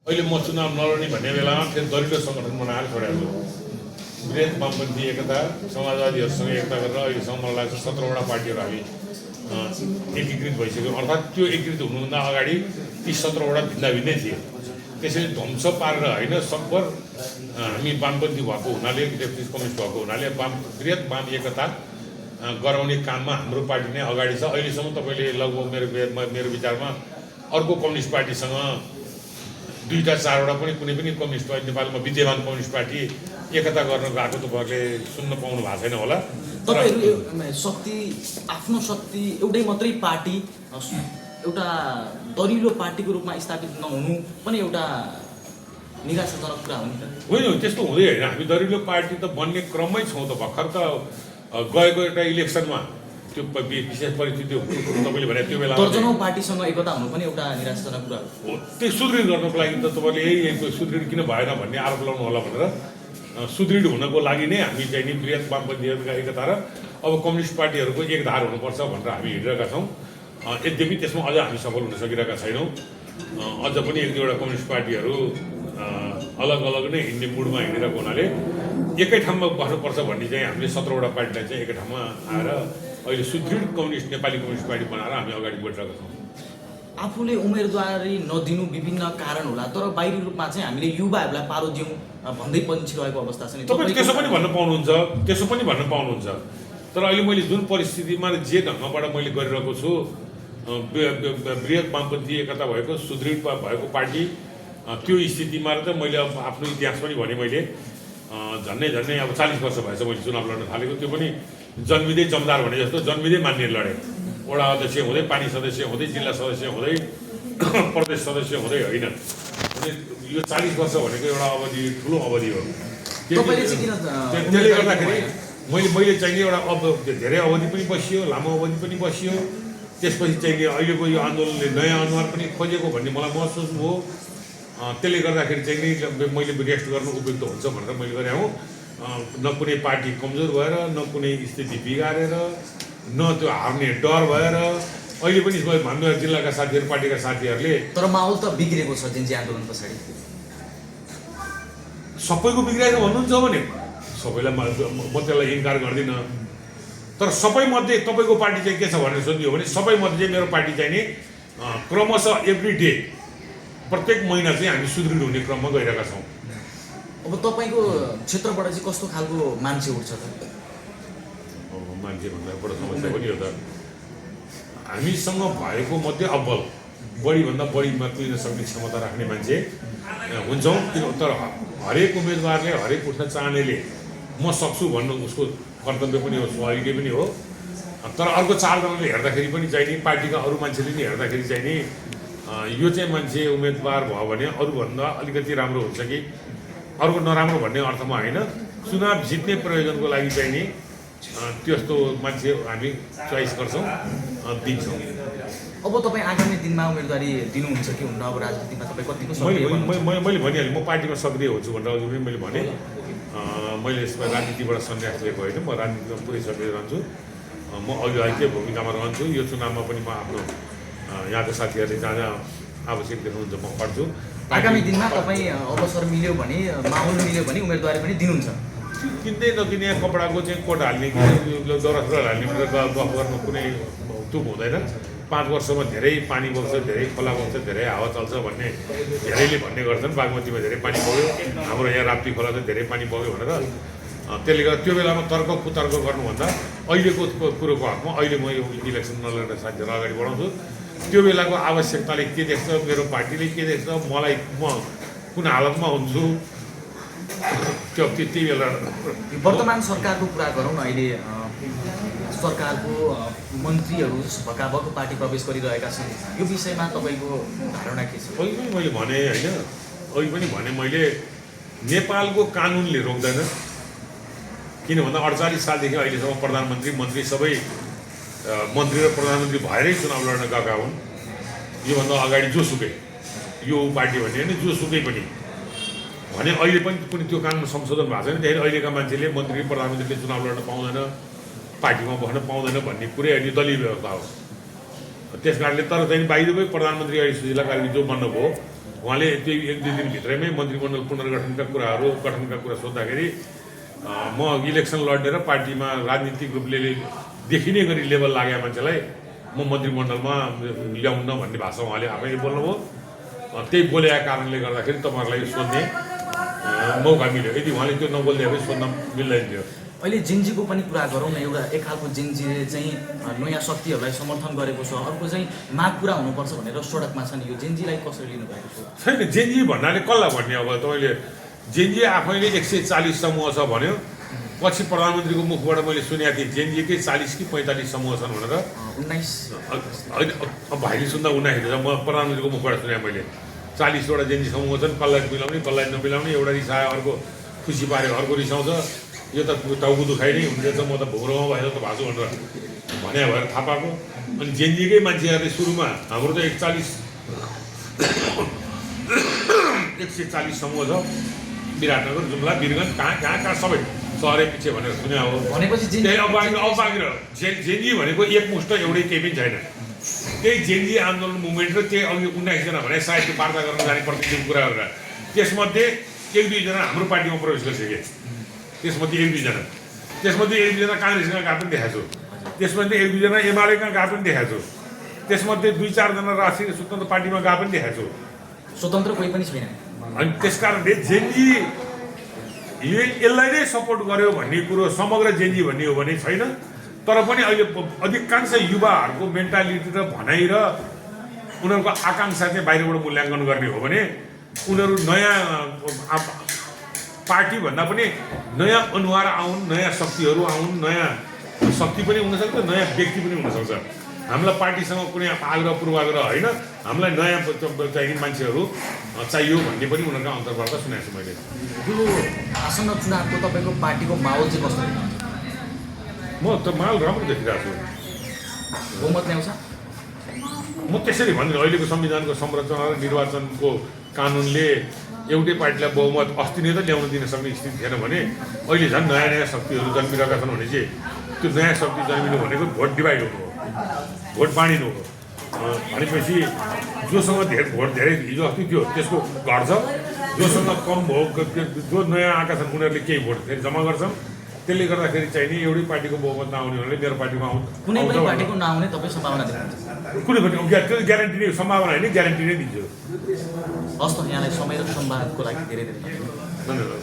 अहिले म चुनाव नलड्ने भन्ने बेलामा फेरि दलिलो सङ्गठन बनाएर छोडेको वृहत वामपन्थी एकता समाजवादीहरूसँग एकता गरेर अहिलेसम्म मलाई लाग्छ 17वटा पार्टीहरू हामी एकीकृत भइसक्यो। अर्थात् त्यो एकीकृत हुनुभन्दा अगाडि ती 17वटा भिन्दा भिन्नै थिए। त्यसैले ध्वंस पारेर होइन सकभर हामी वामपन्थी भएको हुनाले लेफ्टिस्ट कम्युनिस्ट भएको हुनाले वृहत वाम एकता गराउने काममा हाम्रो पार्टी नै अगाडि छ। अहिलेसम्म तपाईँले लगभग मेरो विचारमा अर्को कम्युनिस्ट पार्टीसँग 2-4वटा पनि कुनै पनि कम्युनिस्ट पार्टी नेपालमा विद्यमान कम्युनिस्ट पार्टी एकता गर्न गएको तपाईँहरूले सुन्न पाउनु भएको छैन होला। तपाईँहरू शक्ति आफ्नो शक्ति एउटै मात्रै पार्टी एउटा दरिलो पार्टीको रूपमा स्थापित नहुनु पनि एउटा निराशाजनक कुरा हो नि त। होइन, त्यस्तो हुँदै होइन। हामी दरिलो पार्टी त बन्ने क्रममै छौँ त। भर्खर त गएको एउटा इलेक्सनमा त्यो विशेष परिस्थिति तपाईँले भने त्यो बेला दर्जनौँ पार्टीसँग एकता हुनु पनि एउटा निराशाजनक कुरा हो। त्यो सुदृढ गर्नको लागि त तपाईँले यही सुदृढ किन भएन भन्ने आरोप लगाउनु होला भनेर सुदृढ हुनको लागि नै हामी चाहिँ नि वृहत वामपन्थीहरूका एकता र अब कम्युनिस्ट पार्टीहरूको एक धार हुनुपर्छ भनेर हामी हिँडिरहेका छौँ। यद्यपि त्यसमा अझ हामी सफल हुन सकिरहेका छैनौँ। अझ पनि 1-2वटा कम्युनिस्ट पार्टीहरू अलग अलग नै हिँड्ने मुडमा हिँडिरहेको हुनाले एकै ठाउँमा बस्नुपर्छ भन्ने चाहिँ हामीले 17वटा पार्टीलाई चाहिँ एकै ठाउँमा आएर अहिले सुदृढ कम्युनिस्ट नेपाली कम्युनिस्ट पार्टी बनाएर हामी अगाडि बढिरहेका छौँ। आफूले उम्मेदवारी नदिनु विभिन्न कारण होला, तर बाहिरी रूपमा चाहिँ हामीले युवाहरूलाई पारो दिउँ भन्दै पन्छिरहेको अवस्था छ नि। तपाईँ त्यसो पनि भन्न पाउनुहुन्छ। तर अहिले मैले जुन परिस्थितिमा जे ढङ्गबाट मैले गरिरहेको छु, वृहत वामपन्थी एकता भएको सुदृढ भएको पार्टी, त्यो स्थितिमा त मैले अब आफ्नो इतिहास पनि भने मैले झन्डै अब 40 वर्ष भएछ मैले चुनाव लड्न थालेको। त्यो पनि जन्मिँदै जमदार भने जस्तो जन्मिँदै मान्ने लडेँ। वडा अध्यक्ष हुँदै, पार्टी सदस्य हुँदै, जिल्ला सदस्य हुँदै, प्रदेश सदस्य हुँदै होइन। यो 40 वर्ष भनेको एउटा अवधि, ठुलो अवधि हो। त्यसले गर्दाखेरि मैले चाहिँ एउटा धेरै अवधि पनि बसियो, लामो अवधि पनि बसियो। त्यसपछि चाहिँ अहिलेको यो आन्दोलनले नयाँ अनुहार पनि खोजेको भन्ने मलाई महसुस भयो। त्यसले गर्दाखेरि चाहिँ नि मैले रेस्ट गर्नु उपयुक्त हुन्छ भनेर मैले गरेँ हौँ। न कुनै पार्टी कमजोर भएर, न कुनै स्थिति बिगारेर, न त्यो हार्ने डर भएर। अहिले पनि हाम्रो जिल्लाका साथीहरू, पार्टीका साथीहरूले तर माहौल त बिग्रेको छ जेन्जी आन्दोलन पछाडि। सबैको बिग्रेको भन्नुहुन्छ भने सबैलाई म त्यसलाई इन्कार गर्दिनँ। तर सबैमध्ये तपाईँको पार्टी चाहिँ के छ भनेर सोधियो भने सबैमध्ये चाहिँ मेरो पार्टी चाहिँ नि क्रमशः एभ्री डे प्रत्येक महिना चाहिँ हामी सुदृढ हुने क्रममा गइरहेका छौँ। अब तपाईँको क्षेत्रबाट चाहिँ कस्तो खालको मान्छे उठ्छ त? मान्छे भन्दा बडो समस्या पनि हो त। हामीसँग भएको मध्ये अब्बल बढीभन्दा बढीमा पुग्न सक्ने क्षमता राख्ने मान्छे हुन्छौँ। तर हरेक उम्मेदवारले, हरेक उठ्न चाहनेले म सक्छु भन्नु उसको कर्तव्य पनि हो, स्वाभाविकै पनि हो। तर अर्को 4 जनाले हेर्दाखेरि पनि चाहिँ नि, पार्टीका अरू मान्छेले नि हेर्दाखेरि चाहिँ नि यो चाहिँ मान्छे उम्मेदवार भयो भने अरूभन्दा अलिकति राम्रो हुन्छ कि अर्को नराम्रो भन्ने अर्थमा होइन, चुनाव जित्ने प्रयोजनको लागि चाहिँ नि त्यस्तो मान्छे हामी चोइस गर्छौँ, दिन्छौँ। अब तपाईँ आगामी दिनमा उम्मेदवारी दिनुहुन्छ कि हुन्न? अब राजनीतिमा तपाईँ कतिको सक्रिय? मैले भनिहालेँ म पार्टीमा सक्रिय हुन्छु भनेर अघि पनि मैले भने। मैले यसमा राजनीतिबाट सन्यास लिएको होइन, म राजनीतिमा पुरै सक्रिय रहन्छु। म अभिभावकीय भूमिकामा रहन्छु। यो चुनावमा पनि म आफ्नो यहाँका साथीहरूले जहाँ जहाँ आवश्यक देख्नुहुन्छ म पढ्छु। आगामी दिनमा तपाईँ अवसर मिल्यो भने, माहौल मिल्यो भने उम्मेदवारी पनि दिनुहुन्छ? किन्दै नकिने कपडाको चाहिँ कोट हाल्ने कि दौरा सुरुवाल हाल्ने भनेर गफ गर्नु कुनै तुक हुँदैन। 5 वर्षमा धेरै पानी बग्छ, धेरै खोला बग्छ, धेरै हावा चल्छ भन्ने धेरैले भन्ने गर्छन्। बागमतीमा धेरै पानी बग्यो, हाम्रो यहाँ राप्ती खोला चाहिँ धेरै पानी बग्यो भनेर। त्यसले गर्दा त्यो बेलामा तर्क कुतर्क गर्नुभन्दा अहिलेको कुरोको हकमा अहिले म यो इलेक्सन नलड्ने साथीहरू अगाडि बढाउँछु। त्यो बेलाको आवश्यकताले के देख्छ, मेरो पार्टीले के देख्छ, म कुन हालतमा हुन्छु, त्यो त्यति बेला। वर्तमान सरकारको कुरा गरौँ न। अहिले सरकारको मन्त्रीहरू भकाभक पार्टी प्रवेश गरिरहेका छन्। यो विषयमा तपाईँको धारणा के छ? अहिले पनि मैले भने होइन, अहिले पनि भने मैले, नेपालको कानुनले रोक्दैन। किन भन्दा 48 सालदेखि अहिलेसम्म प्रधानमन्त्री, मन्त्री सबै मन्त्री र प्रधानमन्त्री भएरै चुनाव लड्न गएका हुन्। योभन्दा अगाडि जोसुकै यो पार्टी भन्ने होइन, जोसुकै पनि भने अहिले पनि कुनै त्यो कानुन संशोधन भएको छैन। धेरै अहिलेका मान्छेले मन्त्री प्रधानमन्त्रीले चुनाव लड्न पाउँदैन, पार्टीमा बस्न पाउँदैन भन्ने कुरै अहिले दलीय व्यवस्था हो। त्यस कारणले तर चाहिँ बाहिर प्रधानमन्त्री अहिले सुशीला कार्की जो बन्नुभयो उहाँले त्यही 1-2 दिनभित्रैमै मन्त्रीमण्डल पुनर्गठनका गठनका कुरा सोद्धाखेरि म इलेक्सन लड्ने र पार्टीमा राजनीतिक रूपले देखिने गरी लेभल लागेका मान्छेलाई म मन्त्रीमण्डलमा ल्याउन भन्ने भाषा उहाँले आफै बोल्नुभयो। त्यही बोलेका कारणले गर्दाखेरि तपाईँहरूलाई सोध्ने मौका मिल्यो। यदि उहाँले त्यो नबोल्दै भए सोध्न मिल्दैन थियो। अहिले जेनजीको पनि कुरा गरौँ न। एउटा एक खालको जेनजीले चाहिँ नयाँ शक्तिहरूलाई समर्थन गरेको छ, अर्को चाहिँ माग पुरा हुनुपर्छ भनेर सडकमा छन्। यो जेनजीलाई कसरी लिनुभएको छ? छैन, जेनजी भन्नाले कसलाई भन्ने? अब तपाईँले जेनजी आफैले 140 समूह छ भन्यो, पछि प्रधानमन्त्रीको मुखबाट मैले सुनेको थिएँ जेनजीकै 40 कि 45 समूह छन् भनेर। 19 होइन, भाइले सुन्दा 19 छ, म प्रधानमन्त्रीको मुखबाट सुने मैले 40वटा जेनजी समूह छन्। कसलाई मिलाउने कसलाई नमिलाउने, एउटा रिसायो अर्को खुसी पाऱ्यो अर्को रिसाउँछ। यो त टाउको दुखाइ नै हुँदैछ, म त भोग्रोमा भएर त भाषु भनेर भने भएर थाहा पाएको। अनि जेनजीकै मान्छेहरूले सुरुमा हाम्रो त 140 समूह छ, विराटनगर, जुम्ला, वीरगञ्ज, कहाँ सबै सहरै पछि भनेर सुने हो। भनेपछि जेनजी भनेको एकमुष्ट एउटै केही पनि छैन। त्यही जेनजी आन्दोलन मुभमेन्ट र त्यही अघि 19 जना भने साहित्य वार्ता गर्न जाने प्रतिनिधिको कुरा गरेर त्यसमध्ये 1-2 जना हाम्रो पार्टीमा प्रवेश गरिसके। त्यसमध्ये 1-2 जना, त्यसमध्ये 1-2 जना काङ्ग्रेसका गएको पनि देखाएको छु, त्यसमध्ये 1-2 जना एमालेका गएको पनि देखाएको छु, त्यसमध्ये 2-4 जना राष्ट्रिय स्वतन्त्र पार्टीमा गएको पनि देखाएको छु। स्वतन्त्र कोही पनि छैन। अनि त्यस कारणले जेनजी यसलाई नै सपोर्ट गर्यो भन्ने कुरो समग्र जेनजी भन्ने हो भने छैन। तर पनि अहिले अधिकांश युवाहरूको मेन्टालिटी र भनाइ र उनीहरूको आकाङ्क्षा चाहिँ बाहिरबाट मूल्याङ्कन गर्ने हो भने उनीहरू नयाँ पार्टी भन्दा पनि नयाँ अनुहार आउन्, नयाँ शक्तिहरू आउन्, नयाँ शक्ति पनि हुनसक्छ, नयाँ व्यक्ति पनि हुनसक्छ। हामीलाई पार्टीसँग कुनै आग्रह पूर्वाग्रह होइन, हामीलाई नयाँ चाहिने मान्छेहरू चाहियो भन्ने पनि उनीहरूका अन्तर्वार्ता सुनेको छु मैले। यो आसन्न चुनावको तपाईँको पार्टीको माहौल चाहिँ कस्तो देख्नुहुन्छ? म त माहौल राम्रो देखिरहेको छु। बहुमत ल्याउँछ? म त्यसरी भन्दिनँ। अहिलेको संविधानको संरचना र निर्वाचनको कानुनले एउटै पार्टीलाई बहुमत अस्ति नै त ल्याउन दिन सक्ने स्थिति थिएन भने अहिले झन् नयाँ नयाँ शक्तिहरू जन्मिरहेका छन् भने चाहिँ त्यो नयाँ शक्ति जन्मिनु भनेको भोट डिभाइड हुनु हो, भोट बाँडिनु हो। भनेपछि जोसँग भोट धेरै हिजो अस्ति थियो त्यसको घट्छ, जोसँग कम भयो, जो नयाँ आएका छन् उनीहरूले केही भोट फेरि जम्मा गर्छन्। त्यसले गर्दाखेरि चाहिँ नि एउटै पार्टीको बहुमत नआउने भनेर मेरो पार्टीमा कुनै पनि पार्टीको नआउने तपाईँ सम्भावना देख्नुहुन्छ? कुनै पनि त्यो ग्यारेन्टी नै, सम्भावना होइन, ग्यारेन्टी नै दिन्छु। हस् त, यहाँलाई समय र संवादको लागि धेरै धेरै धन्यवाद। धन्यवाद।